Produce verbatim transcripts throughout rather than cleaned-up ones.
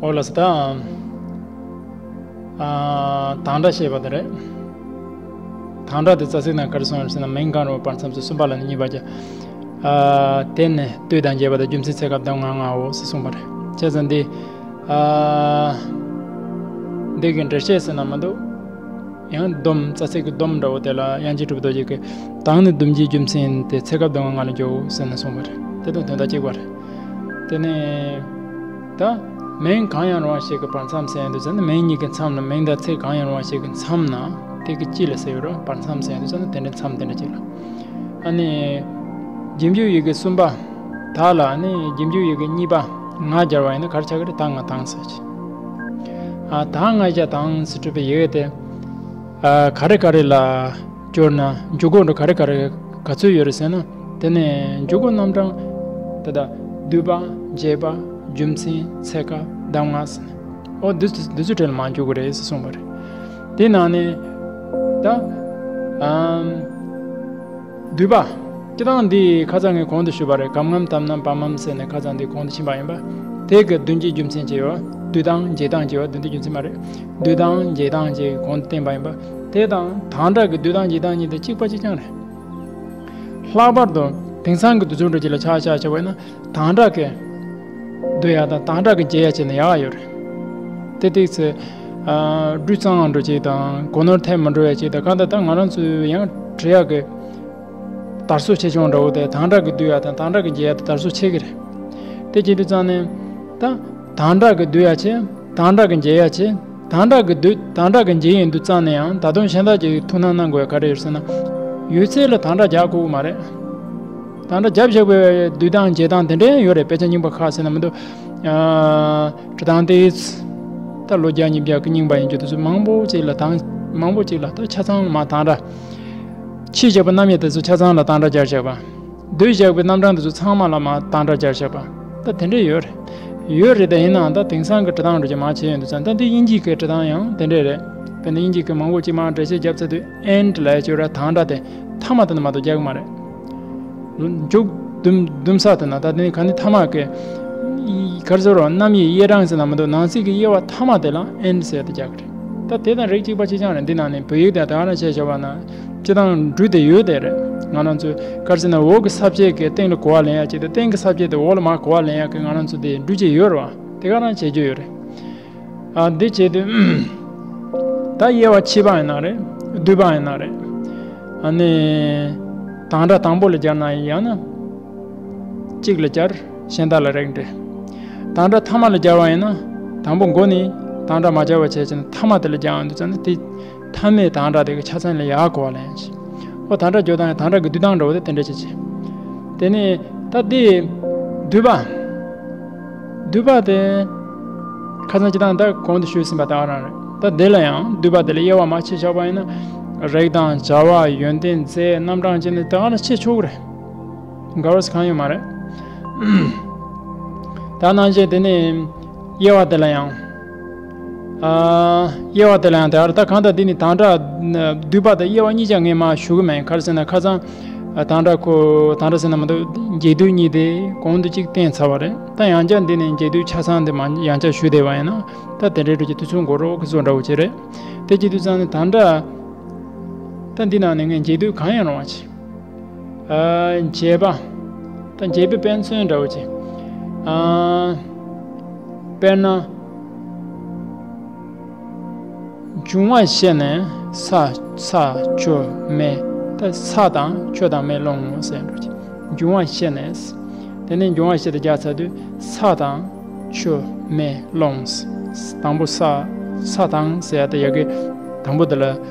འོ་ལགས་སོ། ད་ཨ་དང་སྒྲ་བཤད་པ་དེ་རེད། དང་སྒྲ་དེ་རྩ་ཚིག་ནང་ག་རེ་གསུངས་ཡོད་ཟེར་ན། མིང་གང་རུང་བར་མཚམས་སུ་གསུམ་པ་ལ་ནི་གཉིས་པ་སྦྱར། ཨ་དེ་ནི་དུས་དང་རྒྱས་པ་དང་། རྒྱུ་མཚན་ཚེ་སྐབས་གདམས་ངག་ལྔའོ་ཞེས་གསུངས་པ་རེད། བྱས་ཙང་འདི་ཨ་འདི་གི་འགྲེལ་བཤད་ཟེར་ན་མི་འདུག། ཡང་སྡོམ། རྩ་ཚིག་གི་སྡོམ་འདྲ་བོ་དེ་ལ་དབྱངས་ཅན་གྲུབ་པའི་རྡོ་རྗེ་གིས། དང་ནི་སྡོམ་བྱའི་རྒྱུ་མཚན་ཏེ། ཚེ་སྐབས་གདམས་ངག་ལྔ་ལ་འཇོག་ཟེར་ནས་གསུངས་པ་རེད། དེ་དང་དོན་དག་གཅིག་པ་རེད། དེ་ནས་ད་མིང་གང་ཡང་རུང་བ་ཞིག་གི་བར་མཚམས་ཟེར་ཡ་དུས་ཙམ་ན། མིང་གཉིས་ཀྱི་མཚམས་ལ། མིང་དང་ཚིག་གང་ཡང་རུང་བ་ཞིག་གི་མཚམས་ན། དེ་གི་དཀྱིལ་ལ་ཟེར་ཡོད་རེད། བར་མཚམས་ཟེར་ཡ་དུས་ཙམ་ན་དེ་འདྲའི་མཚམས་དེ་འདྲ་ཅིག་ལ། ཨ་ནི་རྗེས་འཇུག་ཡི་གེ་གསུམ་པ་དག་ལ་ནི། རྗེས་འཇུག་ཡི་གེ་གཉིས་པ་ང་སྦྱར་བ་ཡིན་ན་ག་རེ་ཆགས་ཀྱི་རེད། ད་ང་དང་ཟེར་གྱི། ཨ་ད་ང་བཞག་དང་ཟེར་གྲུབ་པའི་ཡི་གེ་དེ། ཨ་ག་རེ་ག་རེ་ལ་སྦྱོར་ན། འཇུག་སྒོ་འདྲ་ག་རེ་ག་རེ་ག་ཚོད་ཡོད་རེད་ཟེར་ན། དེ་ནས་འཇུག་སྒོ་རྣམ་གྲངས་དེ་དག་བསྡུས་པ། རྒྱས་པ། རྒྱུ་མཚན། ཚེ་སྐབས། གདམས་ངག་ཟེར་ནས། འོ་འདི་འདི་ཚོའི་གྲས་ལ་མར་འཇུག་གི་རེད་ཟེར་གསུངས་པ་རེད། དེ་ནང་ནས་ད་ཨམ། བསྡུས་པ། སྤྱིར་བཏང་འདི་ཁ་སང་ངས་གོང་དུ་ཞུས་པ་རེད། གམ་ངམ་དམ་ནམ་བམ་མམ་ཟེར་ནས་ཁ་སང་འདི་གོང་དུ་ཕྱིན་པ་ཡིན་པ། དེ་གི་བསྡུ་བྱའི་རྒྱུ་མཚན་བྱས་ཡོད། བསྡུ་དང་འབྱེད་དང་བྱས་པ། བསྡུ་བྱའི་རྒྱུ་མཚན་མ་རེད། བསྡུ་དང་འབྱེད་དང་བྱས་གོང་དུ་བསྟན་པ་ཡིན་པ། དེ་དང་དང་སྒྲ་གི་བསྡུ་དང་འབྱེད་དང་གཉིས་དེ་གཅིག་པ་གཅིག་རྐྱང་རེད། ལྷག་པར་དུ་དེང་སང་གི་བསྡུས་ཚིག་འདྲ་ཅིག་ལ་ཆ་བཞག་བྱས་པ་ཡིན་ན། དང་སྒྲ་གི་བསྡུ་ཡ་དང་དང་སྒྲ་གི་འབྱེད་ཡ་བྱས་ན་ཡག་ཡོད་རེད། དེ་ཏོག་ཙམ་ཨ་འགྲོས་གཙང་བ་འདྲ་ཅིག་དང་། གོ་ནོར་ཐེབས་མི་འགྲོ་ཡ་ཅིག་དང་། གང་ལྟར་ད་ང་རང་ཚོས་ཡང་བྲི་ཡག་གི་དར་སོ་ཆེ་ཆུང་འདྲ་བོ་དེ། དང་སྒྲ་གི་བསྡུ་ཡ་དང་དང་སྒྲ་གི་འབྱེད་ཡ་དེ་དར་སོ་ཆེ་གི་རེད། དེ་བྱེད་དུས་ཙང་ནས་ད་དང་སྒྲ་གི་བསྡུ་ཡ་ཆེ། དང་སྒྲ་གི་འབྱེད་ཡ་ཆེ། དང་སྒྲ་གི་བསྡུ། དང་སྒྲ་གི་འབྱེད་ཡིན་དུས་ཙང་ནས་ཡང་ད་དུང་གཞན་དག་ཅིག་ཐུགས་སྣང་གནང་དགོས་ཡ་ག་རེ་ཡོད་ཟེར་ན། ཡོད་ཚད་ལ་དང་སྒྲ་རྒྱག་དགོས་ཀྱི་མ་རེད། དང་སྒྲ་རྒྱབ་བཞག་པའི་བསྡུས་དང་འབྱེད་དང་དེ་འདྲའི་ཡོད་རེད། དཔེ་ཆ་རྙིང་པ་ཁག་ཟེར་ན་མི་འདུག། ཨ་འབྲི་དང་ཏོག་ཙམ། ད་ལོ་བརྒྱ་ཉིས་བརྒྱ་གི་རྙིང་པ་ཡིན་རྒྱུ་དེ་ཚོ་མང་པོ་ཅིག་ལ། དང་མང་པོ་ཅིག་ལ་ད་ཆ་ཚང་ལ་མར་དང་སྒྲ། ཕྱིས་བཞག་པའི་རྣམ་དབྱེ་དེ་ཚོ་ཆ་ཚང་ལ་དང་སྒྲ་སྦྱར་བཞག་པ། བསྡུས་བཞག་པའི་རྣམ་གྲངས་དེ་ཚོ་ཚང་མ་ལ་མར་དང་སྒྲ་སྦྱར་བཞག་པ། ད་དེ་འདྲ་ཡོད་རེད། ཡོད་རེད། ད་ཡིན་ནའང་ད་དེང་སང་གི་འབྲི་སྟངས་འདྲ་ཅིག་མར་བྱས་ཡོང་དུས་ཙང་། ད་འདི་དབྱིན་ཇིའི་གི་འབྲི་སྟངས་ཡང་དེ་འདྲ་རེད། དཔེར་ན་དབྱིན་ཇིའི་གི་མང་པོ་ཅིག་མར་འགྲེལ་བཤད་བརྒྱབ་ཚར་དུས། and ལབ་ཡ་ཅིག་ཡོད་རེད། དང་སྒྲ་དེ་མཐའ་མ་དེ་ན་མ་གཏོགས་རྒྱག་གི་མ་རེད། མཇུག་བསྡུམ་བསྡུམ་ས་དེ་ན། ད་དེ་ནི་ག་ནི་མཐའ་མ་གི་ག་རེ་ཟེར་རོ། རྣམ་དབྱེ་དབྱེ་གྲངས་ཟེར་ན་མི་འདུག། ནང་གསེས་ཀྱི་དབྱེ་བ་མཐའ་མ་དེ་ལ་and ཟེར་ཏེ་རྒྱག་གི་རེད། ད་དེ་དང་རིགས་གཅིག་པ་གཅིག་རྐྱང་རེད། འདི་ནང་ནས་བོད་ཡིག་དང་དེ་ག་རང་བྱས་བཞག་པ་ན། སྤྱིར་བཏང་འབྲུ་དེ་ཡོད་དེ་རེད། ང་རང་ཚོས་ག་རེ་ཟེར་ན། འོག་གི་ས་བཅད་ཀྱི་སྟེང་ལ་གོ་བ་ལེན་ཡ་གཅིག་དང་། སྟེང་གི་ས་བཅད་དེ་འོག་ལ་མར་གོ་བ་ལེན་ཡ་གི་ང་རང་ཚོ་དེ་འབྲུ་གཅིག་ཡོད་རེད་བ། དེ་ག་རང་བྱེད་རྒྱུ་ཡོད་རེད། ཨ་འདི་བྱེད་དུས་ད་དབྱེ་བ་ཕྱེ་བ་ཡིན་ན་རེད། བསྡུས་པ་ཡིན་ན་རེད། ཨ་ནི་དང་སྒྲ་དང་པོ་ལ་སྦྱར་ན་ཡང་ན། གཅིག་ལ་སྦྱར། གཞན་དག་ལ་རིགས་འགྲེ། དང་སྒྲ་ཐ་མ་ལ་སྦྱར་བ་ཡིན་ན། དང་པོ་མགོ་ནས་དང་སྒྲ་མ་སྦྱར་བ་བྱས་ཙང་ཐ་མ་དེ་ལ་སྦྱར་ཡོང་དུས་ཙང་ནི། དེ་མཐའ་མའི་དང་སྒྲ་དེ་གི་ཆ་ཚང་ལ་ཡག་གོ་བ་ལེན་ཞིག། ཨོ་དང་སྒྲ་སྦྱོར་སྟངས་ཡང་། དང་སྒྲ་གི་བསྡུ་སྟངས་འདྲ་བོ་དེ་དེ་འདྲ་བྱེད་ཅིག། དེ་ནས་ད་དེ་བསྡུས་པ། བསྡུས་པ་དེ་ཁ་སང་སྤྱིར་བཏང་ད་གོང་དུ་ཞུས་ཟིན་པ་དེ་ག་རང་རེད། ད་དེ་ལ་ཡང་བསྡུས་པ་དེ་ལ་དབྱེ་བ་མར་ཕྱེ་བཞག་པ་ཡིན་ན། རིགས་དང་བྱ་བ། ཡོན་ཏན། རྫས། རྣམ་གྲངས་བཅས་ནས་དེ་ག་རང་ཕྱེ་ཆོག་གི་རེད། འགལ་བ་གང་ཡོད་མ་རེད། ད་ནང་བཞིན་དེ་ནས་དབྱེ་བ་དེ་ལ་ཡང་། ཨ་དབྱེ་བ་དེ་ལ་ཡང་དེ་ག་རེད། ད་གང་ལྟར་འདི་ནི་དང་སྒྲ་བསྡུས་པ་དང་དབྱེ་བ་གཉིས་ཀྱང་ངས་མར་ཞུ་གི་མེད། ག་རེ་ཟེར་ན་ཁ་སང་། ཨ་དང་སྒྲ་ཁོ་དང་སྒྲ་ཟེར་ན་མི་འདུག། འབྱེད་སྡུད་གཉིས་དེ་གོང་དུ་གཅིག་བསྟན་ཚར་བ་རེད། ད་ཡང་བསྐྱར་འདི་ནས་འབྱེད་སྡུད་ཆ་ཚང་དེ་མར་ཡང་བསྐྱར་ཞུས་བསྡད་པ་ཡིན་ན། ད་དེ་འདྲའི་འགྲོ་གི་དུས་ཚོད་འགོར་རོགས་གི་བཟོ་འདྲ་བོ་ཅིག་རེད། དེ་བྱེད་དུས་ཙང་ནས་དང་སྒྲ། ད་འདི་ནང་ནས་ངས་འབྱེད་སྡུད་གང་ཡང་རུང་བ་བྱེད། ཨ་འབྱེད་པ། ད་འབྱེད་པའི་དཔེ་མཚོན་འདྲ་བོ་ཅིག། ཨ་དཔེར་ན། འབྱུང་བ་བཤད་ནས་ས། ས་ཆུ་མེ། ད་ས་དང་ཆུ་དང་མེ་རླུང་ཟེར་འགྲོ་ཅིག། འབྱུང་བ་བཤད་ནས། དེ་ནས་འབྱུང་བ་བཤད་དེ་རྒྱག་ཚར་དུས་ས་དང་། ཆུ་མེ་རླུང་། དང་པོ་ས། ས་དང་ཟེར་ཡ་དེ་ཡ་གི་དང་པོ་དེ་ལ་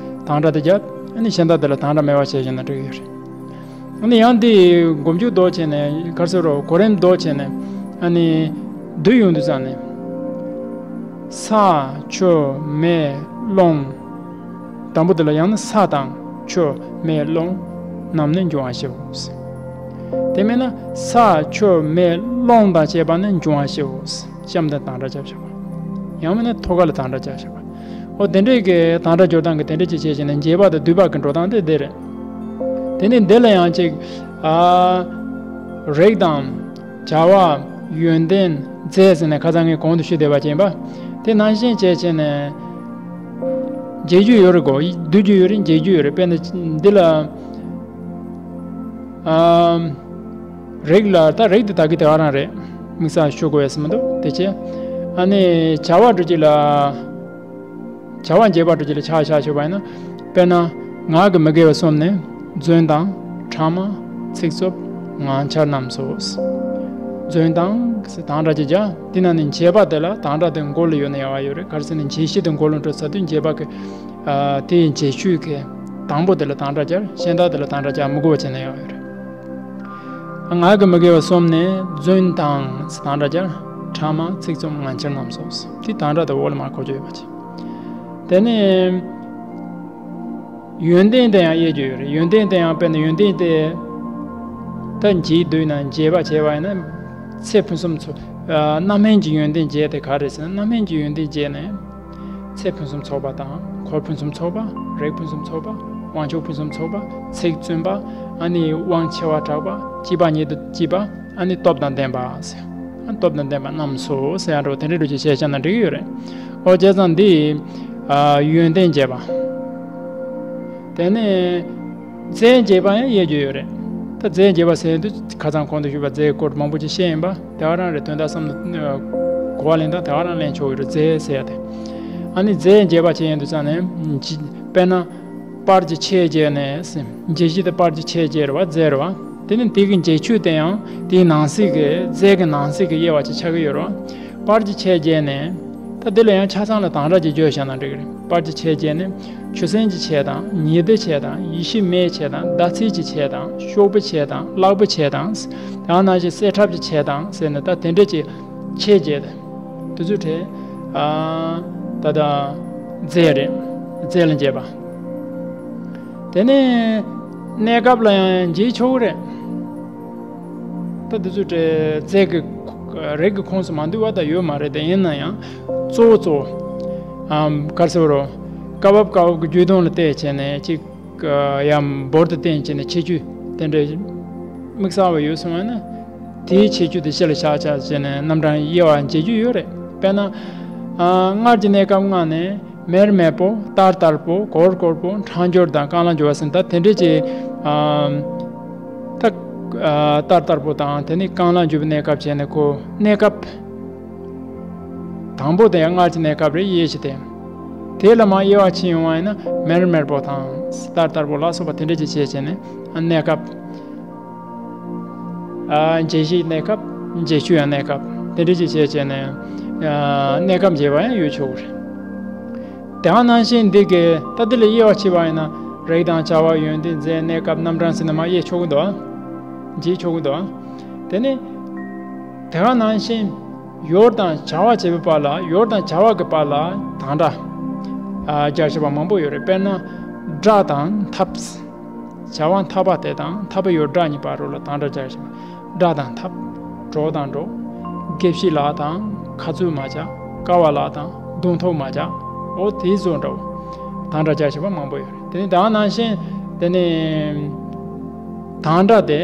དང་སྒྲ་དེ་བརྒྱབ། ཨ་ནི་གཞན་དག་དེ་ལ་དང་སྒྲ་མེད་པ་བྱས་བཞག་ན་འགྲིག་གི་ཡོད་རེད། ཨ་ནི་ཡང་དེ་མགོ་མཇུག་ལྡོག་བྱས་ནས། ག་རེ་ཟེར་རོ། གོ་རིམ་ལྡོག་བྱས་ནས། ཨ་ནི་བསྡུས་ཡོང་དུས་ཙང་ནས། ས་ཆུ་མེ་རླུང་། དང་པོ་དེ་ལ་ཡང་ན་ས་དང་ཆུ་མེ་རླུང་རྣམས་ནི་འབྱུང་བ་བཞིའོ། དེ་མིན་ན་ས་ཆུ་མེ་རླུང་དང་བཅས་པ་ནི་འབྱུང་བ་བཞིའོ། གཤམ་དུ་དང་སྒྲ་བརྒྱབ་བཞག་པ། ཡང་མིན་ན་ཐོ་ག་ལ་དང་སྒྲ་བརྒྱབ་བཞག་པ། འོ་དེ་འདྲའི་གི་དང་སྒྲ་སྦྱོར་སྟངས་ཀྱི་དེ་འདྲ་ཅིག་བྱས་བྱས་ནས། འབྱེད་པ་དང་བསྡུས་པ་གི་འགྲོ་སྟངས་དེ་དེ་རེད། དེ་ནས་འདི་ལ་ཡང་ཅིག། ཨ་རིགས་དང་། བྱ་བ། ཡོན་ཏན། རྫས་ཟེར་ནས་ཁ་སང་ངས་གོང་དུ་ཞུས་བསྡད་པ་ཅན་པ། དེ་ནང་བཞིན་བྱས་བྱས་ནས། འབྱེད་རྒྱུ་ཡོད་རེད་གོ། བསྡུ་རྒྱུ་ཡོད་རེད། འབྱེད་རྒྱུ་ཡོད་རེད། དཔེར་ན་འདི་ལ། ཨམ། རིགས་ལ་ད་རིགས་དེ་ད་གི་དེ་ག་རང་རེད། དམིགས་བསལ་ཞུ་དགོས་ཡ་ཟེར་མི་འདུག་དེ་བྱས། ཨ་ནི་བྱ་བ་འགྲོ་རྒྱུ་ལ། བྱ་བ་འབྱེད་པ་འགྲོ་རྒྱུ་ལ་ཆ་བཞག་ཞུས་པ་ཡིན་ན། དཔེར་ན། ངག་གི་མི་དགེ་བ་གསུམ་ནི། རྫུན་དང་། ཕྲ་མ། ཚིག་རྩུབ། ངང་འཆར་རྣམས་སོ། རྫུན་དང་། དང་སྒྲ་ཅིག་སྦྱར། དེ་ན་ནི་འབྱེད་པ་དེ་ལ་དང་སྒྲ་དེ་མགོ་ལ་ཡོད་ན་ཡག་ཡོད་རེད། ག་རེ་ཟེར་ན་འབྱེད་གཞི་དེ་མགོ་ལ་འགྲོ་ཚར་དུས་འབྱེད་པ་གི། ཨ། དེའི་འབྱེད་ཆོས་ཀྱི་དང་པོ་དེ་ལ་དང་སྒྲ་སྦྱར། གཞན་དག་དེ་ལ་དང་སྒྲ་སྦྱར་མི་དགོས་པ་བྱས་ན་ཡག་ཡོད་རེད། ངག་གི་མི་དགེ་བ་གསུམ་ནི། རྫུན་དང་། དང་སྒྲ་སྦྱར། ཕྲ་མ། ཚིག་རྩུབ། ངང་འཆར་རྣམས་སོ། དེ་དང་སྒྲ་དེ་འོག་ལ་མར་གོ་རྒྱུ་ཡོད་པ་བྱས། དེ་ནས་ཡོན་ཏན་དེ་ཡང་དབྱེ་རྒྱུ་ཡོད་རེད། ཡོན་ཏན་དེ་ཡང་དཔེར་ན་ཡོན་ཏན་དེ་ད་འབྱེད་བསྡུས་ན་འབྱེད་པ་བྱས་པ་ཡིན་ན་ཚེ་ཕུན་སུམ་ཚོགས། ཨ། རྣམ་སྨིན་གྱི་ཡོན་ཏན་བརྒྱད་དེ་ག་རེ་ཟེར་ན། རྣམ་སྨིན་གྱི་ཡོན་ཏན་བརྒྱད་ནི། ཚེ་ཕུན་སུམ་ཚོགས་པ་དང་། འཁོར་ཕུན་སུམ་ཚོགས་པ། རིགས་ཕུན་སུམ་ཚོགས་པ། དབང་ཕྱུག་ཕུན་སུམ་ཚོགས་པ། ཚིག་བཙུན་པ། ཨ་ནི་དབང་ཆེ་བ་དྲག་པ། སྐྱིད་པ་ཉིད་དུ་སྐྱིད་པ། ཨ་ནི་སྟོབས་དང་ལྡན་པ་ཟེར། ཨ། སྟོབས་དང་ལྡན་པ་རྣམས་སོ་ཟེར་ཡ་འདྲ་བོ་དེ་འདྲའི་འགྲོ་ཅིག་བཤད་བྱ་ན་འགྲིག་གི་ཡོད་རེད། ཨོ་བྱས་ཙང་འདི། ཨ། ཡོན་ཏན་བརྒྱད་པ། དེ་ནས་རྫས་འབྱེད་པ་ཡང་དབྱེ་རྒྱུ་ཡོད་རེད། ད་རྫས་འབྱེད་པ་ཟེར་དུས་ཁ་སང་གོང་དུ་ཞུས་པ་རྫས་སྐོར་མང་པོ་ཅིག་བཤད་ཡིན་པ་དེ་ག་རང་རེད། དོན་དག་བསམ་བློ་གོ་བ་ལེན་སྟངས་དེ་ག་རང་ལེན་ཆོག་གི་རེད། རྫས་ཟེར་ཡ་དེ། ཨ་ནི་རྫས་འབྱེད་པ་བྱེད་ཡོང་དུས་ཙང་ནས། དཔེར་ན། པར་གྱི་ཆས་བརྒྱད་ནི། འབྱེད་གཞི་དེ་པར་གྱི་ཆས་བརྒྱད་རེད་བ། རྫས་རེད་བ། དེ་ནི་དེ་གི་འབྱེད་ཆོས་དེ་ཡང་དེའི་ནང་གསེས་ཀྱི། རྫས་ཀྱི་ནང་གསེས་ཀྱི་དབྱེ་བ་ཅིག་ཆགས་ཀྱི་ཡོད་རེད་བ། པར་གྱི་ཆས་བརྒྱད་ནི། ད་དེ་ལ་ཡང་ཆ་ཚང་ལ་དང་སྒྲ་ཅིག་བརྗོད་བྱས་ན་འགྲིག་གི་རེད། པར་གྱི་ཆས་བརྒྱད་ནི། ཆུ་སྲིན་གྱི་ཆས་དང་། ཉི་ཟླའི་ཆས་དང་། ཡེ་ཤེས་མེའི་ཆས་དང་། ཟླ་ཚེས་ཀྱི་ཆས་དང་། ཤོག་བུའི་ཆས་དང་། གླང་པོའི་ཆས་དང་། དེ་ནང་བཞིན་གསེར་ཁྲབ་ཀྱི་ཆས་དང་ཟེར་ནས་ད་དེ་འདྲས་ཀྱི་ཆས་བརྒྱད་དེ། དེ་ཚོའི་གྲས། ཨ། ད་ལྟ་རྫས་རེད། རྫས་ལ་འབྱེད་པ། དེ་ནས་གནས་སྐབས་ལ་ཡང་འབྱེད་ཆོག་གི་རེད། ད་དེ་ཚོའི་གྲས་རྫས་ཀྱི། རིགས་ཀྱི་ཁོངས་སུ་མ་འདུས་པ་ད་ཡོད་མ་རེད། དེ་ཡིན་ན་ཡང་གཙོ་བོ་གཙོ་བོ། ཨམ། ག་རེ་ཟེར་རོ། སྐབས་བབ་སྐབས་བབ་ཀྱི་རྒྱུད་དོན་ལ་བལྟས་བྱས་ནས་ཅིག་ཡང་འབུར་དུ་བསྟན་བྱས་ནས་ཁྱད་ཆོས་དེ་འདྲའི་དམིགས་བསལ་བ་ཡོད་སོང་བ་ན། དེའི་ཁྱད་ཆོས་དེ་གཞི་ལ་བཞག་བྱས་བྱས་ནས་རྣམ་གྲངས་དབྱེ་བ་འབྱེད་རྒྱུ་ཡོད་རེད། དཔེར་ན། ཨ། སྔར་གྱི་གནས་སྐབས་ལྔ་ནི། མེར་མེར་པོ། ལྟར་ལྟར་པོ། གོར་གོར་པོ། འཕྲང་སྦྱོར་དང་རྐང་ལག་འགྱུར་བ་ཟེར་ད་དེ་འདྲས་ཀྱི། ཨ། ད། ཨ། ལྟར་ལྟར་པོ་དང་དེ་ནི་རྐང་ལག་འགྱུར་བའི་གནས་སྐབས་བྱས་ནས་ཁོ་གནས་སྐབས། དང་པོ་དེ་ཡང་སྔར་གྱི་གནས་སྐབས་རེད། དབྱེ་གཞི་དེ། དེ་ལ་མར་དབྱེ་བ་ཕྱེ་ཡོང་བ་ཡིན་ན་མེར་མེར་པོ་དང་། ལྟར་ལྟར་པོ་ལ་སོགས་པ་དེ་འདྲ་ཅིག་བྱས་བྱས་ནས་གནས་སྐབས། ཨ། འབྱེད་གཞི་གནས་སྐབས། འབྱེད་ཆོས་ཡང་གནས་སྐབས། དེ་འདྲ་ཅིག་བྱས་བྱས་ནས། ཨ། གནས་སྐབས་འབྱེད་པ་ཡང་ཡོད་ཆོག་གི་རེད། དེ་ག་ནང་བཞིན་འདི་གི་ད་འདི་ལ་དབྱེ་བ་ཕྱེ་བ་ཡིན་ན་རིགས་དང་བྱ་བ་ཡོན་ཏན་རྫས་གནས་སྐབས་རྣམ་གྲངས་ཟེར་ནས་མར་དབྱེ་ཆོག་གི་འདུག་འབྱེད་ཆོག་གི་འདུག་དེ་ནས་དེ་ག་ནང་བཞིན། ཡུལ་དང་བྱ་བ་བྱེད་པའི་བར་ལ། ཡུལ་དང་བྱ་བ་གི་བར་ལ་དང་སྒྲ། ཨ། སྦྱར་བྱེད་པ་མང་པོ་ཡོད་རེད། དཔེར་ན། སྒྲ་དང་འཐབ། བྱ་བ་འཐབ་པ་དེ་དང་འཐབ་པའི་ཡུལ་སྒྲ་གཉིས་བར་རོ་ལ་དང་སྒྲ་སྦྱར་བྱེད་པ། སྒྲ་དང་འཐབ། གྲོགས་དང་འགྲོགས། དགེ་བཤེས་ལགས་དང་ཁ་རྩོད་མ་བྱ། དཀའ་བ་ལགས་དང་གདོང་ཐུག་མ་བྱ། འོ་དེ་ཚོ་འདྲ་བོ། དང་སྒྲ་སྦྱར་བྱེད་པ་མང་པོ་ཡོད་རེད། དེ་ནི་དེ་ག་ནང་བཞིན་དེ་ནི། དང་སྒྲ་དེ་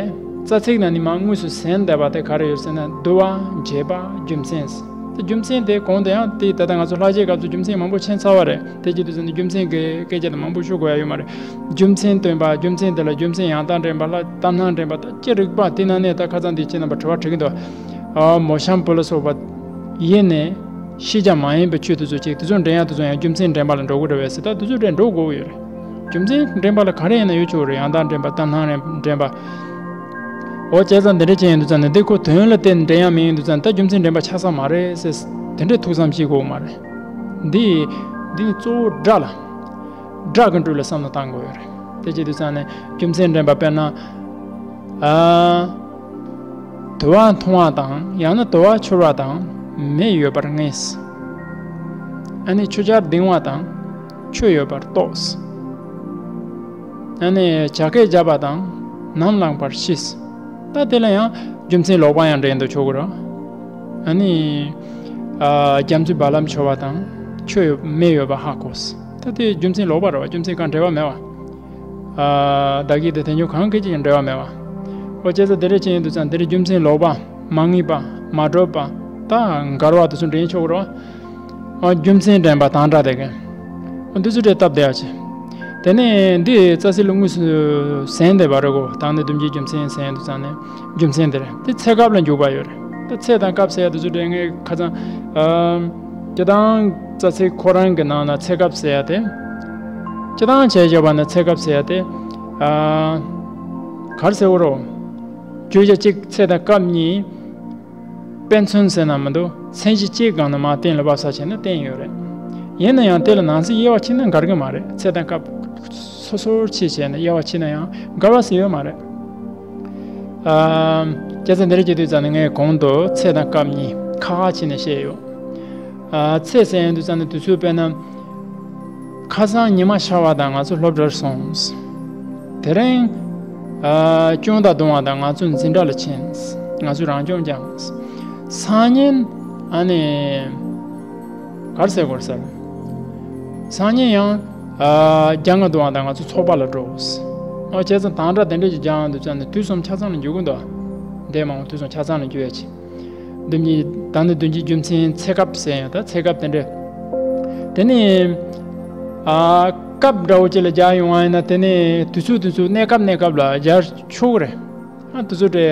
རྩ་ཚིག་ནང་ནས་མར་དངོས་སུ་གསན་བསྡད་པ་དེ་ག་རེ་ཡོད་ཟེར་ན། བསྡུ་བ། འབྱེད་པ། རྒྱུ་མཚན། དེ་རྒྱུ་མཚན་དེ་གོང་དུ་ཡང་དེ་ད་ལྟ་ང་ཚོ་ལྷག་བཅས་སྐབས་སུ་རྒྱུ་མཚན་མང་པོ་མཁྱེན་ཚར་བ་རེད། དེ་བྱེད་དུས་ཙམ་ནས་རྒྱུ་མཚན་གྱི་སྐད་ཆ་དེ་མང་པོ་ཞུ་དགོས་ཡ་ཡོད་མ་རེད། རྒྱུ་མཚན་སྟོན་པ། རྒྱུ་མཚན་དེ་ལ་རྒྱུ་མཚན་ཡང་དག་འདྲེན་པ་ལ་ལྟར་སྣང་འདྲེན་པ་དང་ཅི་རིགས་པ་དེ་ནང་ནས་ད་ཁ་སང་དེ་ཁྱེད་རྣམ་པ་དྲི་བ་དྲི་གི་འདུག་ཨ། མོ་གཤམ་བུ་ལ་སོགས་པ་ཡེ་ནས་ཤེས་བྱ་མ་ཡིན་པའི་ཆོས་དེ་ཚོ་ཅིག་དེ་ཚོ་འདྲེན་ཡ་དེ་ཚོ་ཡང་རྒྱུ་མཚན་འདྲེན་པ་ལ་འགྲོ་དགོས་རེད་བས་ཟེར། ད་དེ་ཚོ་འདྲེན་འགྲོ་དགོས་ཡོད་རེད། རྒྱུ་མཚན་འདྲེན་པ་ལ་ག་རེ་ཡིན་ན་ཡོད་ཆོག་རེད། ཡང་དག་འདྲེན་པ། ལྟར་སྣང་འདྲེན་པ། འོ་བྱས་ཙང་འདི་འདྲ་ཅན་ཡིན་དུས་ཙང་ནས་འདི་ཁོ་དོན་ལ་བརྟེན་འདྲེན་ཡ་མེད་ཡིན་དུས་ཙང་ད་རྒྱུ་མཚན་འདྲེན་པ་ཆགས་ས་མ་རེད་ཟེར། དེ་འདྲའི་ཐུགས་བསམ་བཞེས་དགོས་མ་རེད། འདི། འདི་ནི་གཙོ་བོ་སྒྲ་ལ། སྒྲ་གི་འགྲོས་ལ་བསམ་བློ་བཏང་དགོས་ཡོད་རེད། དེ་བྱེད་དུས་ཙང་ནས་རྒྱུ་མཚན་འདྲེན་པ་དཔེར་ན། ཨ། དུ་བ་འཐུང་བ་དང་ཡང་ན་དུ་བ་འཆོར་བ་དང་མེ་ཡོད་པར་ངེས། ཨ་ནི་ཆུ་ཆར་ལྡིང་བ་དང་ཆུ་ཡོད་པར་རྟོགས། ཨ་ནི་བྱ་སྐད་བརྒྱབ་པ་དང་ནམ་ལངས་པར་ཤེས། ད་དེ་ལ་ཡང་རྒྱུ་མཚན་ལོག་པ་ཡང་འདྲེན་དུ་ཆོག་གི་རེད། ཨ་ནི། ཨ། རྒྱ་མཚོའི་རྦ་རླབས་འཆོར་བ་དང་ཆུ་ཡོད་མེ་ཡོད་པ་ཧ་གོ། ད་དེ་རྒྱུ་མཚན་ལོག་པ་རེད་བ། རྒྱུ་མཚན་གང་འབྲེལ་བ་མེད་བ། ཨ། བདག་གིས་དེ་དེ་ཉིད་གང་གིས་ཀྱང་འབྲེལ་བ་མེད་པ། འོ་བྱས་ཙང་དེ་འདྲ་ཅན་ཡིན་དུས་ཙང་དེ་འདྲའི་རྒྱུ་མཚན་ལོག་པ། མ་ངེས་པ། མ་གྲུབ་པ། ད་འགལ་བ་དེ་ཚོ་འདྲེན་ཆོག་གི་རེད་བ། ཨ། རྒྱུ་མཚན་འདྲེན་པ་དང་སྒྲ་དེ་གི། འདི་ཚོ་འདྲེན་སྟབས་བདེ་བ་བྱེད། དེ་ནས་འདི་རྩ་ཚིག་ལ་དངོས་སུ་ཟིན་བསྡད་པ་རེད་གོ། དང་ནི་དོན་གྱི་རྒྱུ་མཚན་ཟིན་དུས་ཙང་ནས་རྒྱུ་མཚན་དེ་རེད། དེ་ཚེ་སྐབས་ལ་འཇུག་པ་ཡོད་རེད། ད་ཚེ་དང་སྐབས་ཟེར་ཡ་དེ་ཚོ་འདྲེན་ངས་ཁ་སང་། ཨ། སྤྱིར་བཏང་རྩ་ཚིག་ཁོ་རང་གི་ནང་ན་ཚེ་སྐབས་ཟེར་ཡ་དེ། སྤྱིར་བཏང་བྱས་བཞག་པ་ན་ཚེ་སྐབས་ཟེར་ཡ་དེ། ཨ། ག་རེ་ཟེར་དགོས་རེད། བརྗོད་བྱ་གཅིག་ཚེ་དང་སྐབས་གཉིས། དཔེ་མཚོན་ཟེར་ན་མི་འདུག་མཚན་གཞི་གཅིག་སྒང་ནས་མར་གཏན་ལ་ཕབ་ས་བྱས་ན་བསྟན་ཡོད་རེད། ཡིན་ན་ཡང་དེ་ལ་ནང་གསེས་དབྱེ་བ་ཕྱེ་ན་འགལ་གི་མ་རེད། ཚེ་དང་སྐབས་སོ་སོར་ཕྱེ་བྱས་ནས་དབྱེ་བ་ཕྱེ་ན་ཡང་འགལ་བ་ཟེར་ཡོད་མ་རེད། ཨ། སྐྱེ་ཚེ་འདི་འདྲ་བྱེད་དུས་ཙང་ནས་ངས་གོང་དུ་ཚེ་དང་སྐབས་གཉིས་ཁག་ཁག་ཕྱེ་ནས་བཤད་ཡོད། ཨ། ཚེ་ཟེར་ཡོང་དུས་ཙང་ནས་དུས་ཚོད་དཔེར་ན། ཁ་སང་ཉི་མ་ཤར་བ་དང་ང་ཚོ་སློབ་གྲྭར་སོང་། དེ་རིང་། ཨ། སྐྱོན་དང་བརྡུང་བ་དང་ང་ཚོ་འཛིན་གྲྭ་ལ་ཕྱིན། ང་ཚོས་རང་སྐྱོན་བརྒྱབ། སང་ཉིན། ཨ་ནི། ག་རེ་ཟེར་དགོས་རེད་ཟེར། སང་ཉིན་ཡང་། ཨ། རྒྱ་མཚོ་བརྡུང་བ་དང་ང་ཚོ་ཚོགས་པ་ལ་འགྲོ། ཨོ། བྱས་ཙང་དང་སྒྲ་དེ་འདྲ་ཞིག་སྦྱང་ཡོང་དུས་ཙང་ནས་དུས་གསུམ་ཆ་ཚང་ལ་འཇུག་གི་འདུག་འདས་མ་འོངས་དུས་གསུམ་ཆ་ཚང་ལ་འཇུག་ཡ་ཆེ། དོན་གྱི། ད་ནི་དོན་གྱི་རྒྱུ་མཚན་ཚེ་སྐབས་ཟེར་ཡང་ད་ཚེ་སྐབས་དེ་འདྲ། དེ་ནས། ཨ། སྐབས་འདྲ་བོ་ཅིག་ལ་སྦྱར་ཡོང་བ་ཡིན་ན་དེ་ནས་དུས་ཚོད་དུས་ཚོད་གནས་སྐབས་གནས་སྐབས་ལ་སྦྱར་ཆོག་གི་རེད། ཨ། དུས་ཚོད་དེ།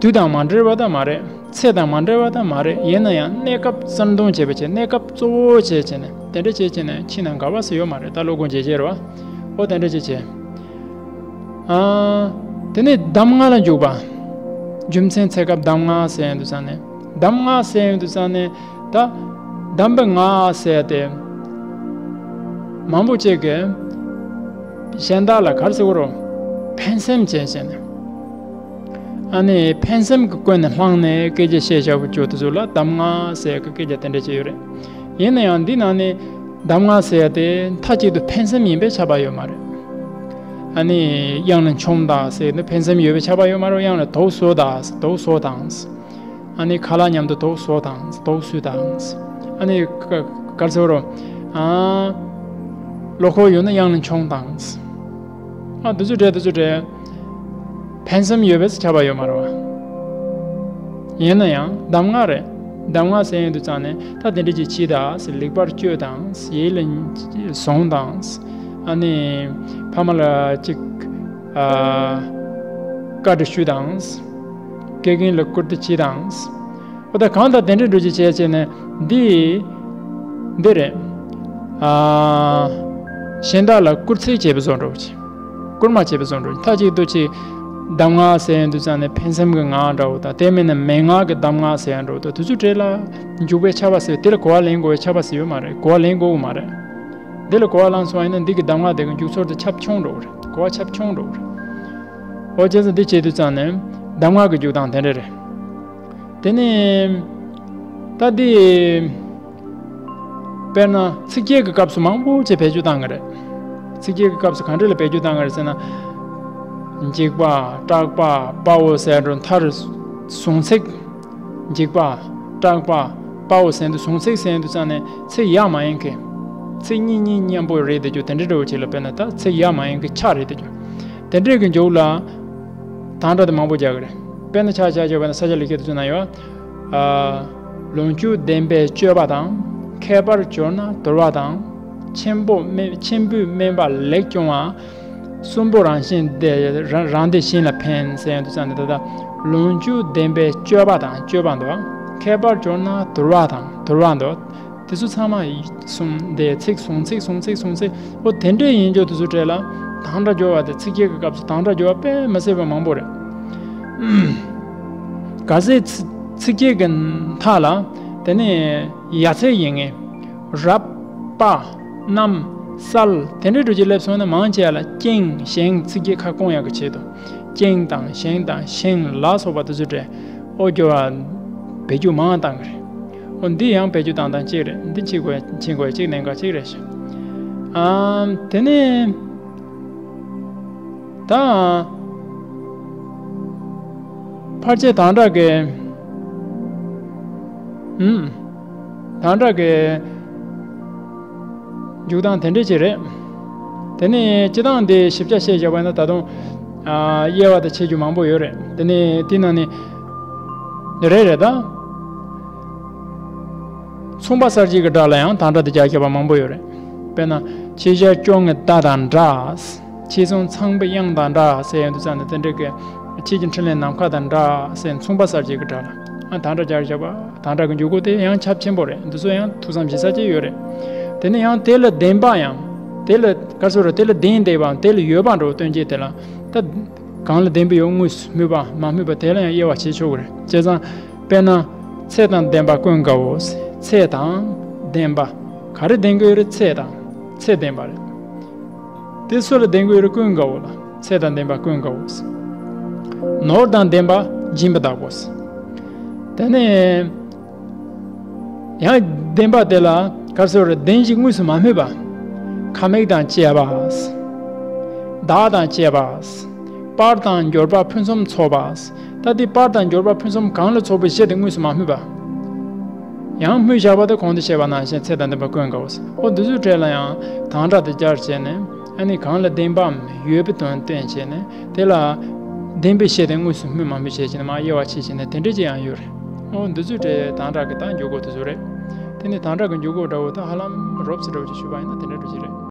དུས་དང་མ་འབྲེལ་བ་ད་མ་རེད། ཚེ་དང་མ་འབྲེལ་བ་ད་མ་རེད། ཡིན་ན་ཡང་གནས་སྐབས་གསལ་སྟོན་བྱས་པ་བྱས། གནས་སྐབས་གཙོ་བོ་བྱས་བྱས་ནས་དེ་འདྲ་བྱས་བྱས་ནས་ཕྱིན་ན་འགལ་བ་ཟེར་ཡོད་མ་རེད། ད་སློབ་དགོངས་འགལ་བྱེད་རེད་བ། ཨོ། དེ་འདྲ་བྱས་བྱས། ཨ། དེ་ནས་གདམས་ངག་ལ་འཇུག་པ། རྒྱུ་མཚན་ཚེ་སྐབས་གདམས་ངག་ཟེར་ཡོང་དུས་ཙང་ནས། གདམས་ངག་ཟེར་ཡོང་དུས་ཙང་ནས་ད། གདམས་པའི་ངག་ཟེར་ཏེ། མང་པོ་ཅིག་གིས། གཞན་དག་ལ་ག་རེ་ཟེར་དགོས་རེད། ཕན་སེམས་བྱས་བྱས་ནས། ཨ་ནི་ཕན་སེམས་ཀྱི་ཀུན་ནས་བསླངས་ནས་སྐད་ཆ་བཤད་བཞག་པ་ཅིག་དེ་ཚོ་ལ་གདམས་ངག་ཟེར་གི་སྐད་ཆ་དེ་འདྲ་ཅིག་ཡོད་རེད། ཡིན་ན་ཡང་འདི་ནང་ནས་གདམས་ངག་ཟེར་ཡ་དེ་མཐའ་གཅིག་ཏུ་ཕན་སེམས་ཡིན་པས་ཁྱབ་པ་ཡོད་མ་རེད། ཨ་ནི་གཡང་ནས་མཆོངས་དང་ཟེར་ནི་ཕན་སེམས་ཡོད་པས་ཁྱབ་པ་ཡོད་མ་རེད། གཡང་ནས་དུག་གསོ་དང་དུག་གསོ་དང་། ཨ་ནི་ཁ་ལག་མཉམ་དུ་དུག་གསོ་དང་དུག་གསོ་དང་། ཨ་ནི་ག་ག་རེ་ཟེར་རོ། ཨ། བློ་ཁོག་ཡོད་ན་གཡང་ནས་མཆོངས་དང་། ཨ། དེ་ཚོ་འདྲ་དེ་ཚོ་འདྲ། ཕན་སེམས་ཡོད་པས་ཁྱབ་པ་ཡོད་མ་རེད་བ། ཡིན་ན་ཡང་གདམས་ངག་རེད། གདམས་ངག་ཟེར་ཡོང་དུས་ཙང་ནས་ད་དེ་འདྲ་ཅིག་གྱིས་དང་ཟེར། ལེགས་པར་སྤྱོད་དང་ཟེར། ཡིད་ལ་ཟུངས་དང་ཟེར། ཨ་ནི་ཕ་མ་ལ་ཅིག་ཨ། བཀའ་འདྲི་ཞུ་དང་ཟེར། དགེ་རྒན་ལ་བཀུར་སྟི་བྱེད་དང་ཟེར། འོ། ད་གང་ལྟར་དེ་འདྲ་འགྲོ་ཅིག་བྱས་བྱས་ནས་འདི། འདི་རེད། ཨ། གཞན་དག་ལ་བཀུར་སྟི་བྱེད་པ་བཟོ་འདྲ་བོ་ཅིག་བསྐུར་མ་བྱེད་པ་བཟོ་འདྲ། མཐའ་གཅིག་ཏུ་ཅིག་གདམས་ངག་ཟེར་ཡོང་དུས་ཙང་ནས་ཕན་སེམས་ཀྱི་ངག་འདྲ་བོ་དང་། དེ་མིན་ན་མན་ངག་གི་གདམས་ངག་ཟེར་ཡང་འདྲ་བོ་དང་། དེ་ཚོ་འདྲ་ལ་འཇུག་པའི་ཁྱབ་པ་ཟེར། དེ་ལ་གོ་བ་ལེན་དགོས་པའི་ཁྱབ་པ་ཟེར་ཡོད་མ་རེད། གོ་བ་ལེན་དགོས་ཀྱི་མ་རེད། འདི་ལ་གོ་བ་བླངས་སོང་བ་ཡིན་ན་འདི་གི་གདམས་ངག་དེ་གི་མཇུག་ཚོར་དེ་ཁྱབ་ཆུང་འགྲོ་གི་རེད། གོ་བ་ཁྱབ་ཆུང་འགྲོ་གི་རེད། འོ། བྱས་ཙང་འདི་བྱེད་དུས་ཙང་ནས་གདམས་ངག་གི་འཇུག་སྟངས་དེ་འདྲ་རེད། དེ་ནས་ད་འདི། དཔེར་ན་ཚིགས་བཅད་ཀྱི་སྐབས་སུ་མང་པོ་ཅིག་བེད་སྤྱོད་བཏང་གི་རེད། ཚིགས་བཅད་ཀྱི་སྐབས་སུ་ག་འདྲ་ལ་བེད་སྤྱོད་བཏང་གི་རེད་ཟེར་ན། འཇིགས་པ། སྐྲག་པ། དཔའ་བོ་ཟེར་འགྲོ་མཐར་གཟུངས་ཚིག་འཇིགས་པ། སྐྲག་པ། དཔའ་བོ་ཟེར་དུས་གཟུངས་ཚིག་ཟེར་དུས་ཙང་ནས་ཚིག་ཡ་མ་ཡིན་གི། ཚིག་གཉིས་གཉིས་མཉམ་པོ་རེད་དེ་རྒྱུ་དེ་འདྲ་འདྲ་བོ་ཅིག་ལ། དཔེར་ན་ད་ཚིག་ཡ་མ་ཡིན་གི་ཆ་རེད་དེ་རྒྱུ། དེ་འདྲའི་གི་མཇུག་ལ་དང་སྒྲ་དེ་མང་པོ་རྒྱག་གི་རེད། དཔེར་ན་ཆ་བཞག་བྱས་པ་ན་ས་སྐྱ་ལེགས་བཤད་དེ་ཚོའི་ནང་ཡོད། ཨ། ལོངས་སྤྱོད་ལྡན་པའི་སྤྱོད་པ་དང་། མཁས་པར་གྱུར་ན་དུལ་བ་དང་། ཆེན་པོ་དམན། ཆེན་པོས་དམན་པ་ལེགས་སྐྱོང་བ། གསོན་པོ་རང་བཞིན་བདེ། རང་རང་བདེ་གཞན་ལ་ཕན་ཟེར་ཡོང་དུས་ཙང་ནས། ད་ལྟ་ལོངས་སྤྱོད་ལྡན་པའི་སྤྱོད་པ་དང་། སྤྱོད་པ་འདུག་མཁས་པར་གྱུར་ན་དུལ་བ་དང་། དུལ་བ་འདུག་དེ་ཚོ་ཚང་མ་གསུངས་ཏེ། ཚིག་གཟུངས་ཚིག་གཟུངས་ཚིག་གཟུངས་ཚིག་འོ། དེ་འདྲ་ཡིན་རྒྱུ་དེ་ཚོ་གྲས་ལ་དང་སྒྲ་སྦྱོར་བ་དེ། ཚིགས་བཅད་ཀྱི་སྐབས་སུ་དང་སྒྲ་སྦྱོར་བ་དཔེ་མི་སྲིད་པ་མང་པོ་རེད། གལ་སྲིད་ཚིག་ཚིགས་བཅད་ཀྱི་མཐའ་ལ་དེ་ནས་ཡ་ཚིག་ཡིན་ངེས། རབ། པ། རྣམ། གསལ། དེ་འདྲའི་འགྲོ་རྒྱུ་སླེབས་སོང་ན་མང་ཆེ་བ་ལ་ཀྱེང་ཞེང་ཚིགས་བཅད་ཁ་སྐོང་ཡག་གི་ཆེད་དུ། ཀྱེང་དང་ཞེང་དང་ཤིང་ལ་སོགས་པ་དེ་ཚོ་འདྲ། འོ། སྦྱོར་བ་བེད་སྤྱོད་མང་བཏང་གི་རེད། འོ། འདི་ཡང་བེད་སྤྱོད་བཏང་སྟངས་གཅིག་རེད། འདི་ཕྱིན་དགོས། ཕྱིན་དགོས་གཅིག་གནད་འགག་གཅིག་རེད་ཤག་ཨམ། དེ་ནས་ད་ཕལ་ཆེར་དང་སྒྲ་གི། ཨུམ། དང་སྒྲ་གི་འཇུག་སྟངས་དེ་འདྲ་ཅིག་རེད། དེ་ནས་སྤྱིར་བཏང་འདི་ཞིབ་ཆ་བཤད་བཞག་པ་ན་ད་དུང་། ཨ། དབྱེ་བ་དང་ཕྱེ་རྒྱུ་མང་པོ་ཡོད་རེད། དེ་ནས་དེའི་ནང་ནས་རེད་རེད་ད། མཚུངས་པ་གསལ་བྱེད་ཀྱི་སྒྲ་ལ་ཡང་དམ་དྲག་ཏུ་སྦྱར་བཞག་པ་མང་པོ་ཡོད་རེད། དཔེར་ན། ཕྱེད་བཞག་ཅོ་ལྔའི་ད་དང་འདྲ། ཕྱེད་གསུམ་ཚངས་པའི་དབྱངས་དང་འདྲ་ཟེར་ཡོང་དུས་ཙམ་ནས་དེ་འདྲ་གི། ཕྱེད་ཀྱི་འཕྲིན་ལས་ནམ་མཁའ་དང་འདྲ་ཟེར་མཚུངས་པ་གསལ་བྱེད་ཀྱི་སྒྲ་ལ། ཨ། དམ་དྲག་སྦྱར་བཞག་པ། དམ་དྲག་གི་འཇུག་སྒོ་དེ་ཡང་ཁྱབ་ཆེན་པོ་རེད། འདི་ཚོ་ཡང་ཐུགས་བསམ་བཞེས་ས་ཅིག་ཡོད་རེད། དེ་ནས་ཡང་དེ་ལ་བདེན་པ་ཡང་། དེ་ལ་ག་རེ་ཟེར་རེད། དེ་ལ་བདེན་བདེན་པའམ་དེ་ལ་ཡོད་པ་འདྲ་བོ་སྟོན་བྱེད་དེ་ལ། ད། གང་ལ་བདེན་པའི་ཡོད་དངོས་སུ་སྨོས་པ་མ་སྨོས་པ་དེ་ལ་ཡང་དབྱེ་བ་ཕྱེ་ཆོག་གི་རེད། བྱས་ཙང་། དཔེར་ན། ཚེ་དང་ལྡན་པ་ཀུན་དགའ་བོ། ཚེ་དང་ལྡན་པ། ག་རེ་ལྡན་གྱི་ཡོད་རེད། ཚེ་དང་། ཚེ་ལྡན་པ་རེད། དེ་སུ་ལ་ལྡན་གྱི་ཡོད་རེད། ཀུན་དགའ་བོ་ལ། ཚེ་དང་ལྡན་པ་ཀུན་དགའ་བོ། ནོར་དང་ལྡན་པ་སྦྱིན་པ་བདག་པོ། དེ་ནས། ཡང་ལྡན་པ་དེ་ལ་ག་རེ་ཟེར་རེད། ལྡན་ཞིང་དངོས་སུ་མ་སྨོས་པ། ཁ་མིག་དང་བཅས་པ། དག་དང་བཅས་པ། པར་དང་འབྱོར་པ་ཕུན་སུམ་ཚོགས་པ། ད་དེ་པར་དང་འབྱོར་པ་ཕུན་སུམ་གང་ལ་ཚོགས་པའི་གཞི་དེ་དངོས་སུ་མ་སྨོས་པ། ཡང་སྨོས་བཞག་པ་དེ་གོང་དུ་བཤད་པ་ནང་བཞིན་ཚེ་དང་ལྡན་པ་ཀུན་དགའ་བོ། འོ་འདི་ཚོའི་གྲས་ལ་ཡང་དམ་དྲག་ཏུ་སྦྱར་བྱས་ནས། ཨ་ནི་གང་ལ་བདེན་པའམ་ཡོད་པའི་དོན་སྟོན་བྱས་ནས་དེ་ལ་བདེན་པའི་གཞི་དེ་དངོས་སུ་སྨོས་མ་སྨོས་བྱས་བྱས་ནས་མར་དབྱེ་བ་ཕྱེ་བྱས་ནས་དེ་འདྲ་ཅིག་ཡང་ཡོད་རེད། འོ་འདི་ཚོའི་གྲས་དམ་དྲག་གི་ད་འཇུག་སྒོ་དེ་ཚོ་རེད། དེ་ནི་དམ་དྲག་གི་འཇུག་སྒོ་འདྲ་བོ་ད་ཧ་ལམ་རོབ་ཙམ་འདྲ་བོ་ཅིག་ཞུས་པ་ཡིན་ན་དེ་འདྲ་འདྲ་ཅིག་རེད།